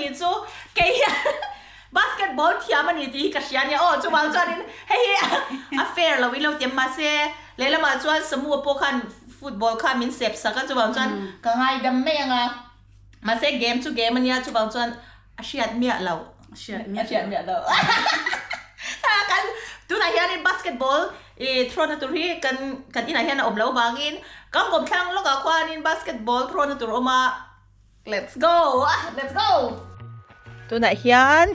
ni chu kei hian basketball thiam a ni tih hi ka hria nia aw chuvang chuanin hei hi a fair lo in lo ti a mahse lehlamah chuan Samu-a pawh khan football kha min sep sak a chuvang chuan ka ngaidam mai ang a mahse game chu game a nia chuvang chuan a hriat miah loh a hriat miah loh kan tunah hianin basketball ih throw na tur hi kan kan inah hian a awm loh vangin kan kawmthlang lawkah khuanin basketball throw na tur a awm a. Let's go! Let's go! Tunah hian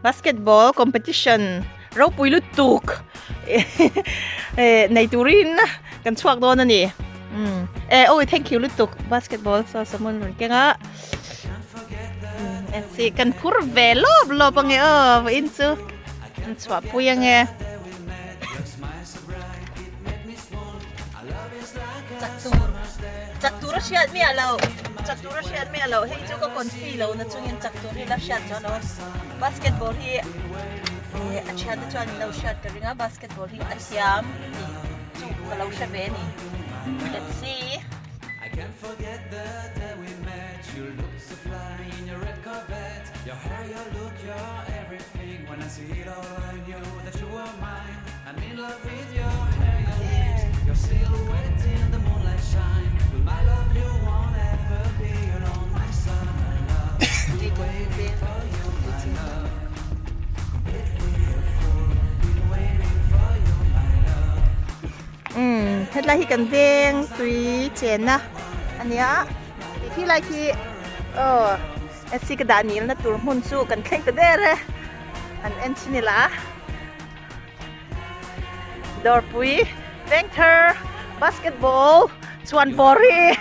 basketball competition ropui lutuk eh nei turin kan chhuak dawn a ni. Um eh awi thank you lutuk basketball saw samun rawn keng a. Um si kan phur ve lawp lawp ange aw vawiin chu an chhuahpui ange. Chak tur chak tur a hriat miah lo chak tur a hriat miah lo hei chu ka confi lo na chungin chak tur hi la hriat chuan lo basketball hi eh a thian te chuan in lo hriat ka ring a basketball hi a thiam tih chu ka lo hre ve a ni let's see. Umm hetlai hi kan veng tui chenna a nia khi lai khi aw AC ka dah nilna tur hmun chu kan thleng ta der e an en chin ila. Dawrpui Vengthar basketball chuan bawr hi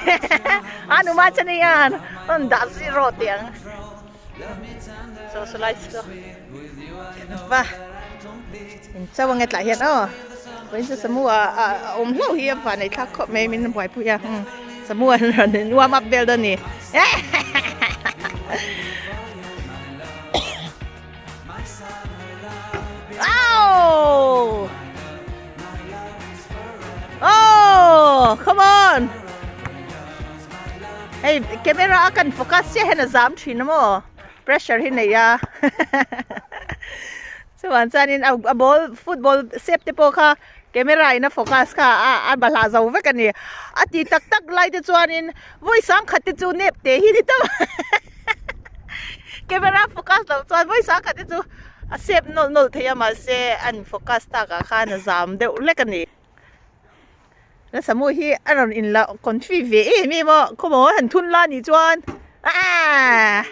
a nu ma chani hian rawn dah zero tih ang socialize chu va in chauh ange tlai hian aw vawiin chu samu ah a awm hlauh hi a van ei thlak khawp mai min buaipui a samu an rawn in warm up vel dawn a ni. Oh! Oh, come on. Hey, camera a kan focus che hen a zam thin mo. Pressure hi nei a. Chuan chuanin a ball football sep te pawh kha camera in a focus kha a a bahlah zo vek a ni. A ti tak tak lai te chuanin vawi sang khat te chu nep te hi ni tawp. Camera focus loh chuan vawi sang khat te chu a sep nawlh nawlh thei a mahse an focus takah khan a zam deuh hlek a ni. La Samu hi a rawn in la confi ve em em a khawmaw a han thun la nih chuan aaa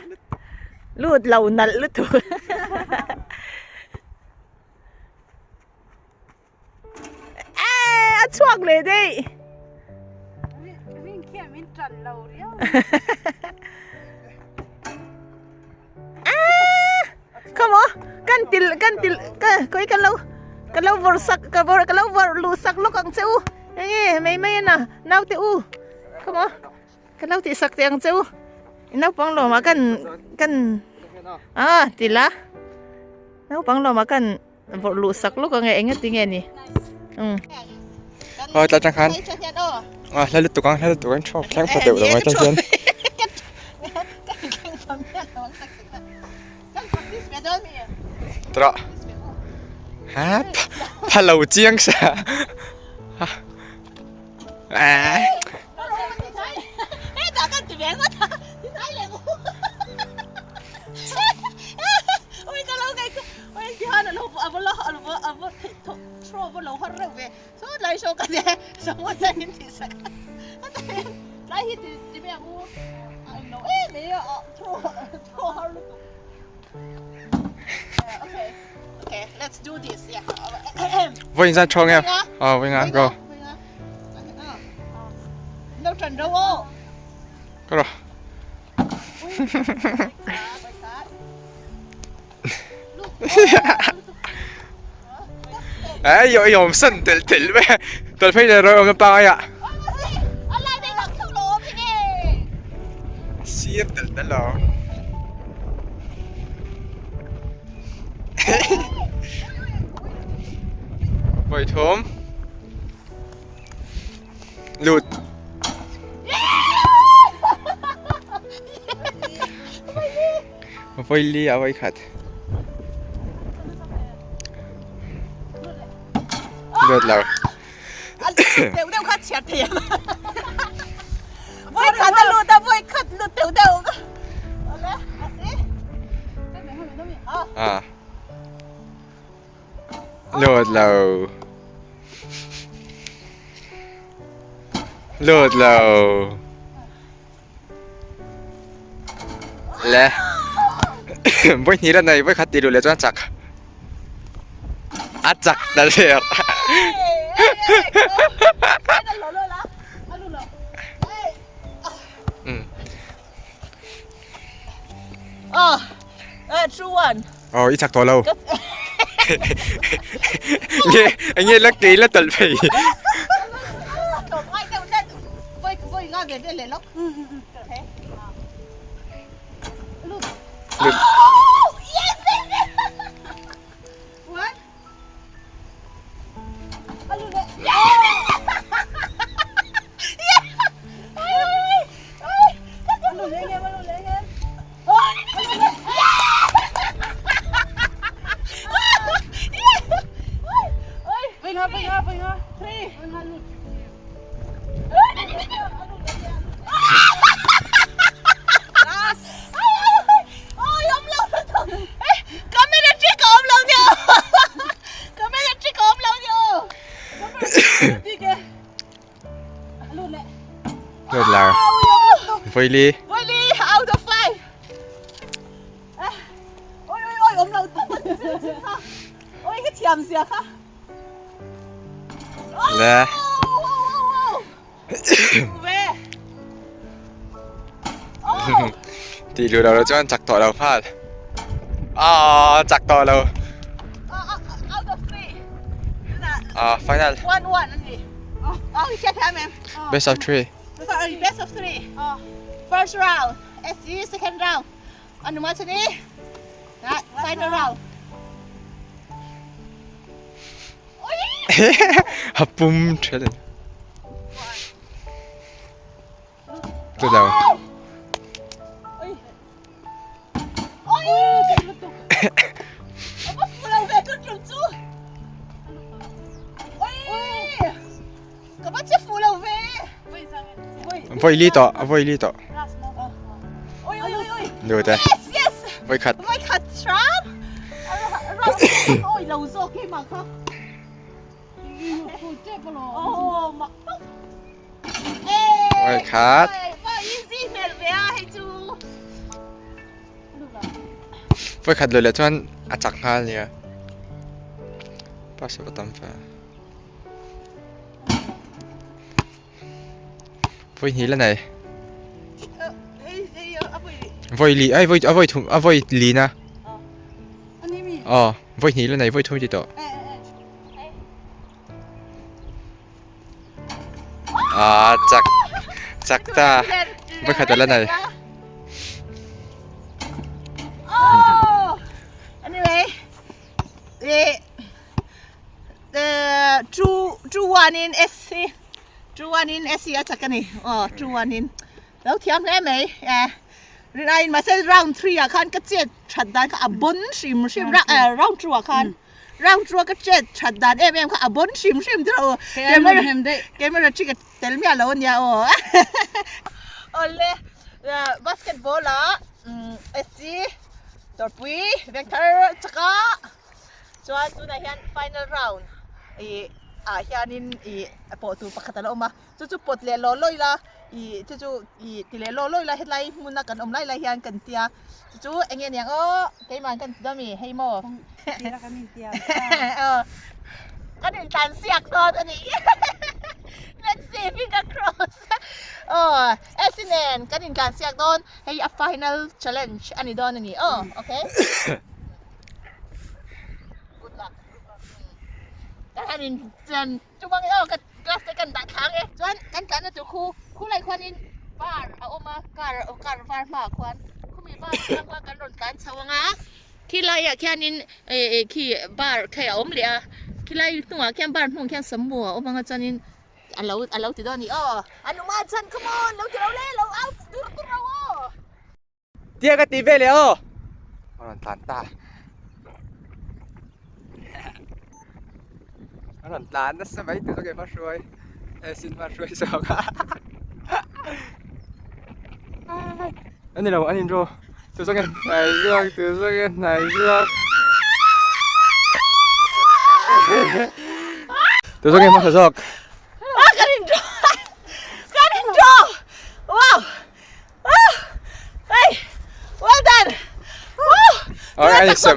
lut lo nalh lutuk a chhuak leh daih Come on kan til kan til ka koi kan lo kan lo vawrh sak ka vawrh ka lo vawrh luh sak lawk ang che u enge mai mai a naute u come on ka lo tih sak teh ang che u naupang lawmah kan kan ah ti la naupang lawmah kan vawrh luh sak lawk ang e eng ati nge ni umm Aw tla tang khan a hla lutuk ang hla lutuk ang thawk thleng pha deuh lo mai tang hian Tra ha pha lo chiang sa ha Vawiin zan thawng em? Aw vawiin a go. Ka rawh. Ei yo yom san tel tel ve. Tel phei le ro om pa ya. Sir tel tel lo. Voi thum. Lut. Vawi li a vawi khat. Lut lo. Deuh deuh kha chhiar thei ang. Vawi khat a lut a vawi khat lut deuh deuh. Awle a si. Ah. Lut lo. Lut lo. Le vawi hnih la nei vawi khat tih luh leh chuan a chak a chak ta der Aw i chak tawh lo nge enge la kei la talh phei Lut lo. Vawi li. Vawi li out of 5. Oi oi oi om lo. Oi ka thiam zia kha. Le. Tih luh lo chuan chak tawh lo nghal. Aaa chak tawh lo. Out of 3. Ah final. 1 1 ani. Oh, hriat thiam em? Best of 3. Best of 3. First round, SC second round. Anuma chani. Final round. A pum ṭhel. Chu lo. Vawi li tawh, a vawi li tawh. Lut e. Vawi khat. Vawi khat hram. Oi lo zawk hi mah kha. Vawi khat. Vawi khat luh leh chuan a chak nghal nia. Pass a tam fe. Vawi hnih la nei. Vawi li ai vawi a vawi thum a vawi li na. Aw vawi hnih la nei vawi thum ti tawh. Ah chak chak ta vawi khat a la nei. Anyway, 2 2 1 in SC 2 1 in SC a chak a ni aw 2 1 in lo thiam hle mai eh rinaiin mahse round 3 ah khan ka chet that dan kha a bon hrim hrim round 2 ah khan round 2 a ka chet that dan em em kha a bon hrim hrim chu aw camera camera trick a tel miah lo ania aw awle basketball ah SC Tawrhpui Vengthar chaka Chuan tunah hian final round ih ah hianin ih a pawh tur pakhat a la awm a chu chu pawt leh law law ila ih chu chu ih ti leh law law ila hetlai hmuna kan awm lai lai hian kan tia chu chu eng nge niang aw keimah kan ti dawn mi hei maw aw kan intlan siak dawn a ni let's see finger cross aw Essie nen kan intlan siak dawn hei a final challenge a ni dawn a ni aw okay. Good luck. Kan han in chuan chuvang in aw ka class te kan dah thlang e. Chuan kan tlanna tur khu khulai khuanin bar a awm a car car var hmaah khuan khumi bar atang khuan kan rawn tlan chho ang a khilaiah khianin eh eh khi bar khi a awm leh a khilai hnungah khian bar hnung khian sammu a awm ang a chuanin a lo a lo ti dawn a ni aw a numa chuan come on lo ti lo le lo out dur dur lo aw. Tia ka ti ve leh aw. A rawn tlan ta. A rawn tlan nasa mai tur ka hma hruai eh sin hma hruai zawk a a ni lo an in draw tu zawk nge hnai zawk tu zawk nge hnai zawk tu zawk nge hmasa zawk Ah, kan in draw kan in draw wow Ah! Hey! Well done! Woo! Alright, ani sem.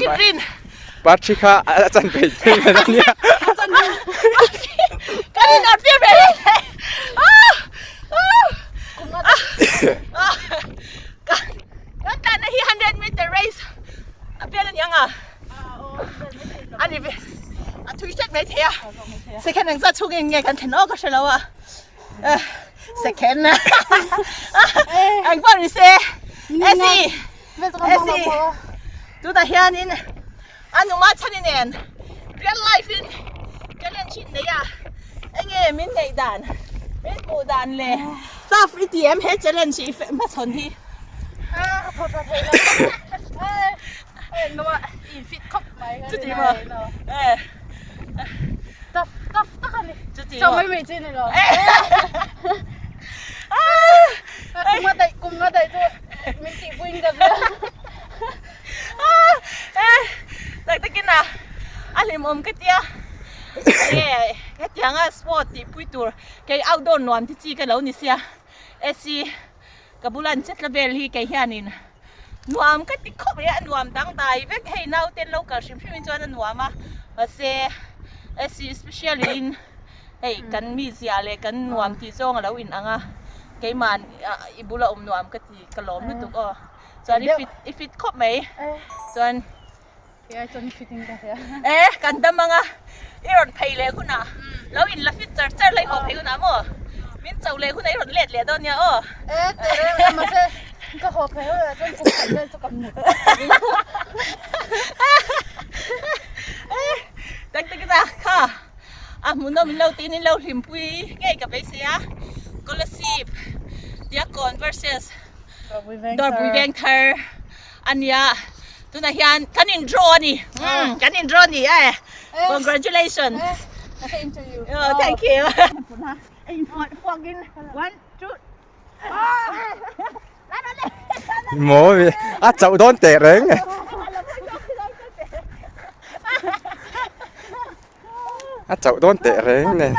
Patri kha a chan pe thei na nia. Kan in arpir ve he. Ah! Ah! Ah! Kan kan na hi 100 meter race. A vel ani anga. Ani ve. A thui hret mai thei a. Second ang za chhung in nge kan thlen aw ka hre lo a. Second Eng pawh ni se Esi Esi Tunah hianin a numa chhan inen real life in challenge in nei a enge min neih dan min hmuh dan leh tough i ti em he challenge i hmachhawn hi Chuti maw Tough tough tak a ni. Chuti maw. Mai mai chi ni lo. Kum nga daih kum nga daih chu min tih puiin ka hria. Tak takin a a hlimawm ka tia nge hetianga sport tih pui tur kei outdoor nuam ti chi ka lo ni sia AC ka bula an chetla vel hi kei hianin Nuam ka ti khawp mai a, a nuam dangdai vek hei naute lo kal hrim hrim in chuan a nuam a mahse especially in hei kan mizia leh kan nuam tih zawng a lo in ang a keimah i bula awm nuam ka ti ka lawm lutuk aw chuan i fit i fit khawp mai chuan E kan dam anga i rawn phei leh hunah lo in la fit char char la i haw phei hunah maw min cho leh hunah i rawn let leh dawn nia aw. E teh reng a mahse ka haw phei hunah chuan kum khat vel chu ka hmu Tak tak ina kha a hmuhnawm in lo tiin in lo hlimpui ngei ka beisei a Kolasib Diakkawn versus Dawrpui Vengthar A nia, tunah hian kan in draw a ni. Umm, kan in draw a ni e. Congratulations. Same to you. Oh, thank you. One, two. Maw, a chauh dawn teh reng. A chauh dawn teh reng nen.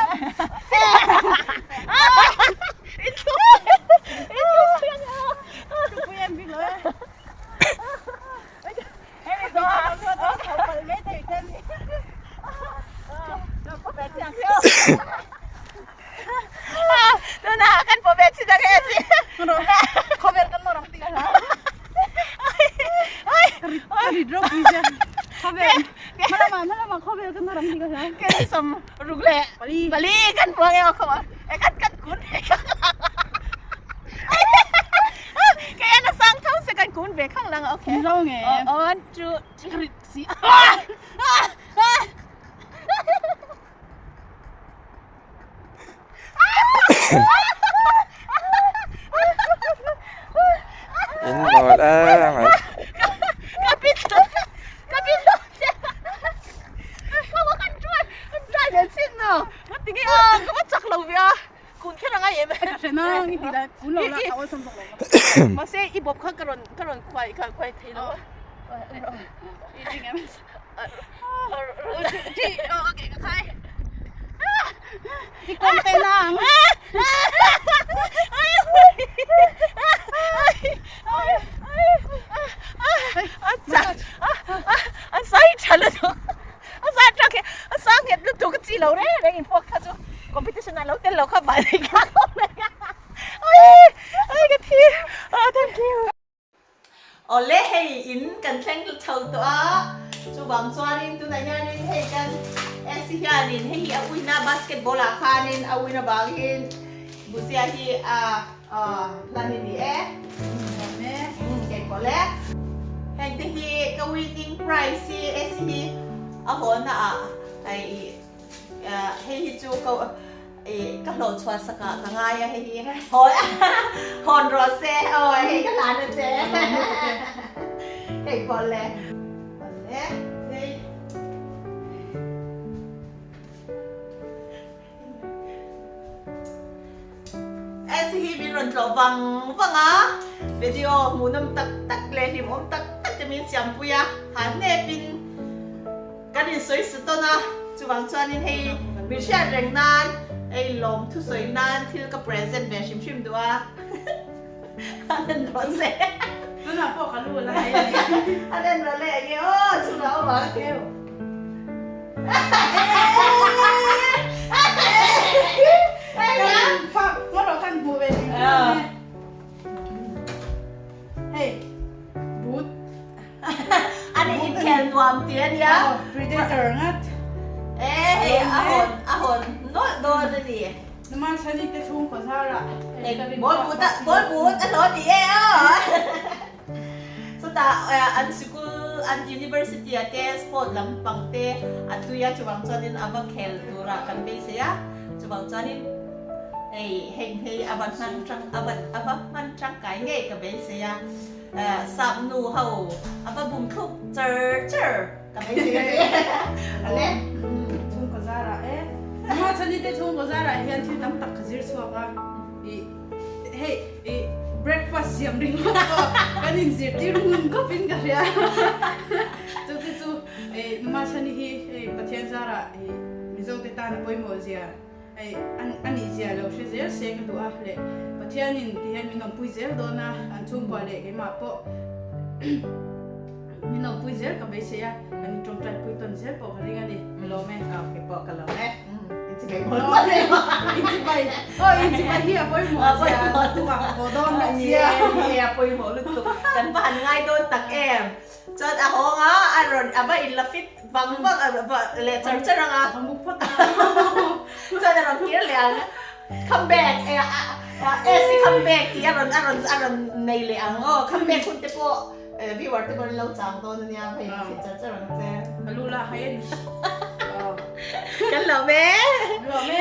In mawl a mai. Awle hei in kan thleng chho tawh a, chuvang chuanin tunah hianin hei kan AC hianin hei hi a uina basketball ah khanin a uina vangin Buzia hi a hlan a ni e, keipawh le. Heng te hi ka winning prize hi AC hi a hawlna ah hei hei hi chu ka Ih ka hlawh chhuah sak ah ka ngai a hei hi hawn hawn rawh se aw hei ka hlan a che. Hei pawh le. Awle hei. Esi hi min rawn tlawh vang vang a, video hmuhnawm tak tak leh hlimawm tak tak te min siampui a, ha hnepin kan insawi sa tawn a, chuvang chuanin hei min hriat reng nan hei lawm thusawi nan thil ka present ve hrim hrim duh a, a en rawh se. Tunah pawh ka lu a la hei a ni. A en rawh le enge aw chhungah awm ang. Ani inkhel nuam ti a nia. Predator ngat. E hei a hawn a hawn nawlh dawn a ni. Numan chhani te chhungkaw zarah. Ball but a ball but a hlawh ni e aw. Chutah an sikul, an university ah te sport lampang te a tui a, chuvang chuanin a va khel turah kan beisei a, chuvang chuanin hei heng hei a va hman tang a va a va hman tangkai ngei ka beisei a, sap nu ho a va bum thluk char char ka beisei a ni. Ale. Chhungkaw zarah e. Hma chhani te chhungkaw zarah hian thil tam tak ka zir chhuak a. Hei i breakfast siam ringawt pawh kan inzirtir ngun khawp in ka hria. Chu te chu i numa chhani hi hei Pathian zarah i Mizo te tan a pawimawh zia hei a nih zia lo hre zel se ka duh a leh Pathianin ti hian min awmpui zel dawn a an chhungkua leh keimah pawh min awmpui zel ka beisei a kan in tawngtai pui tawn zel pawh ka ring a ni. Ka lawm e. Ok pawh ka lawm e. Kan va han ngai dawn tak em. Chuan a hawng a, a rawn a va in la fit vang vang leh char char ang a. Chuan a rawn kir leh ang. Come back e AC come back tih a rawn a rawn a rawn nei leh ang aw. Come back hun te pawh viewer te pawh an lo chang dawn a nia, va in la fit char char ang che. Ka lu la hai a ni. Kan lo me. Lo me.